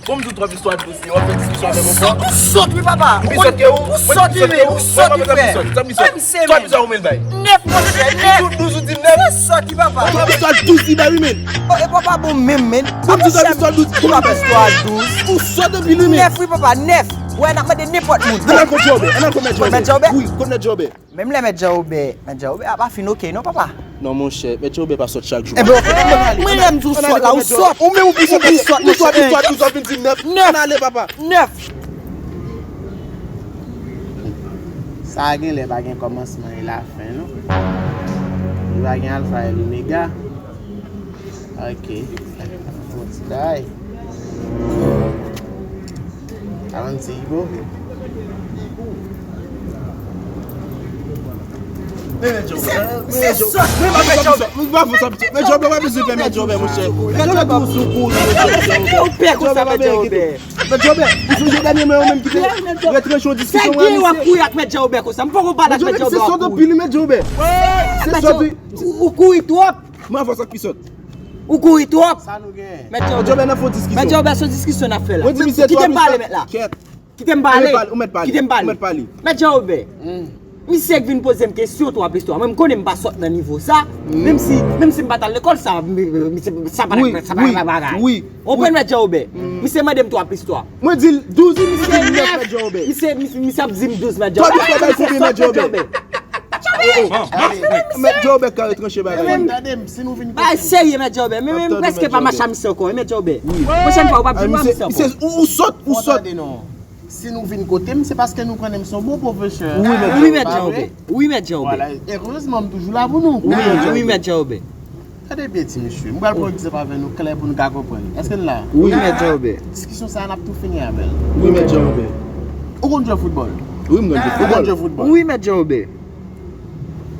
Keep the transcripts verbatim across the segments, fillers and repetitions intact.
Bon, m di w twòp istwa dous li, w ap fè diskisyon avè m ankò. Ou sòt, ou sòt, wi, papa. M pi sòt ke ou, ou sòt, wi, men, ou sòt, wi, frè. Mwen pa bezwen pi sòt. Twòp istwa ou men l bay. Nèf, monchè, nèf. Douz ou di m nèf. Se sòt, wi, papa. Twòp istwa douz li bay, wi, men. Oh, e papa bon menm, men. Bon, m di w twòp istwa douz, twòp istwa douz. Ou sòt anpil, wi, men. Nèf, wi, papa, nèf. Wè, n ap mande nenpòt moun. Ann al kont Jòbè, ann al kont Mèt Jòbè. Wi, kont Mèt Jòbè. Menm lè Mèt Jan Obè, Mèt Jan Obè a pa fin oke non, papa. Non, monchè, Mèt Jan Obè pa sòt chak jou. Enben, oke, mwen lè m di w sòt la, ou sòt. Ou menm ou pi sòt, ou pi sòt, ou sòt, ou sòt, vin di m nèf. Nèf. Ann ale, papa. Nèf. Sa a genlè pa gen kòmansman e lafen, non. Li pa gen alfa e omega. Ok. Yon ti bagay. Avanti, Ibo. Men Mèt Jan Obè. Men Mèt Jan Obè. Men Mèt Jan Obè. Men Mèt Jan Obè, pa bezwen pè Mèt Jan Obè, monchè. Mèt Jan Obè, ou sou kou. Ou pè konsa, Mèt Jan Obè. Mèt Jan Obè, ou sonje dènyèman yo menm ki te retranche yon diskisyon mwen ak misye. Sa gen w ap kouri ak Mèt Jan Obè konsa? M poko pale ak Mèt Jan Obè, w ap kouri. Mèt Jan Obè, se sòt anpil, Mèt Jan Obè. Se sòt, wi. Ou, ou kouri twòp. Mwen avans ak pi sòt. Ou kouri twòp. Sa nou gen? Mèt Jan Obè. Mèt Jan Obè, n ap fè yon diskisyon. Mèt Jan Obè, se yon diskisyon n ap fè la. Mwen di misye twòp. Kite m pale, mèt la. Kèt. Kite m pale. Ou mèt pale, ou mèt pale. Kite m pale. Ou mèt pale. Mèt Jan Obè. Misye k vin poze m kesyon twòp istwa. Mwen, m konnen m pa sòt nan nivo sa. Menm si, menm si m pa t al lekòl, sa, m, m, m, sa pa t, sa pa t bagay. Wi, wi. Ou konprann, Mèt Jan Obè? Misye mande m twòp istwa. Mwen di l douz, misye di m nèf, Mèt Jan Obè. Misye, misye, misye ap di m douz, Mèt Jan Obè. Twòp istwa bay konbyen, Mèt Jan Obè? Mèt Jan Obè ka retranche bagay. Tande m, si nou vin kote m. Bagay serye, Mèt Jan Obè. Men, men, m prèske pa mache a misye ankò, wi, Mèt Jan Obè. Mwen, pwochèn fwa, ou pa vin wè misye ankò. Ou, ou sòt, ou sòt. Tande non. Si nou vin kote m, se paske nou konnen m se yon bon pwofesè. Wi, Mèt Jan Obè. Wi, Mèt Jan Obè. Vwala, erezman, m toujou la pou nou. Wi, wi, Mèt Jan Obè. Gade byen, ti mesye. M pral pran egzanp avè nou klè pou nou ka konprann. Èske n la? Wi, Mèt Jan Obè. Diskisyon sa a, n ap tou fini avè l. Wi, Mèt Jan Obè. Ou konn jwe foutbòl? Wi, m konn jwe foutbòl. Ou konn jwe foutbòl? Wi, Mèt Jan Obè.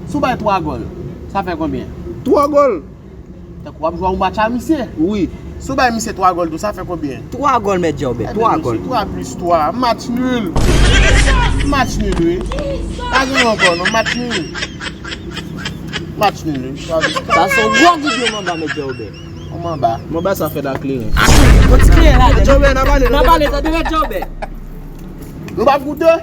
Si w bay twa gòl, sa fè konbyen? Twa gòl. Tankou w ap jwe yon match a misye. Wi. Si w bay misye twa gòl tou, sa fè konbyen? Twa gòl, Mèt Jan Obè, twa gòl. Twa plis twa, match nul. Match nul, wi. Pa gen ankò, non, match nul. Match nil, wi. Sa se yon gwo goud yo manba, Mèt Jan Obè. Yon manba. Manba sa fèt ak kleren. Yon ti kleren la. Mèt Jan Obè, n ap ale, n ap ale, tande Mèt Jan Obè. Nou p ap goute?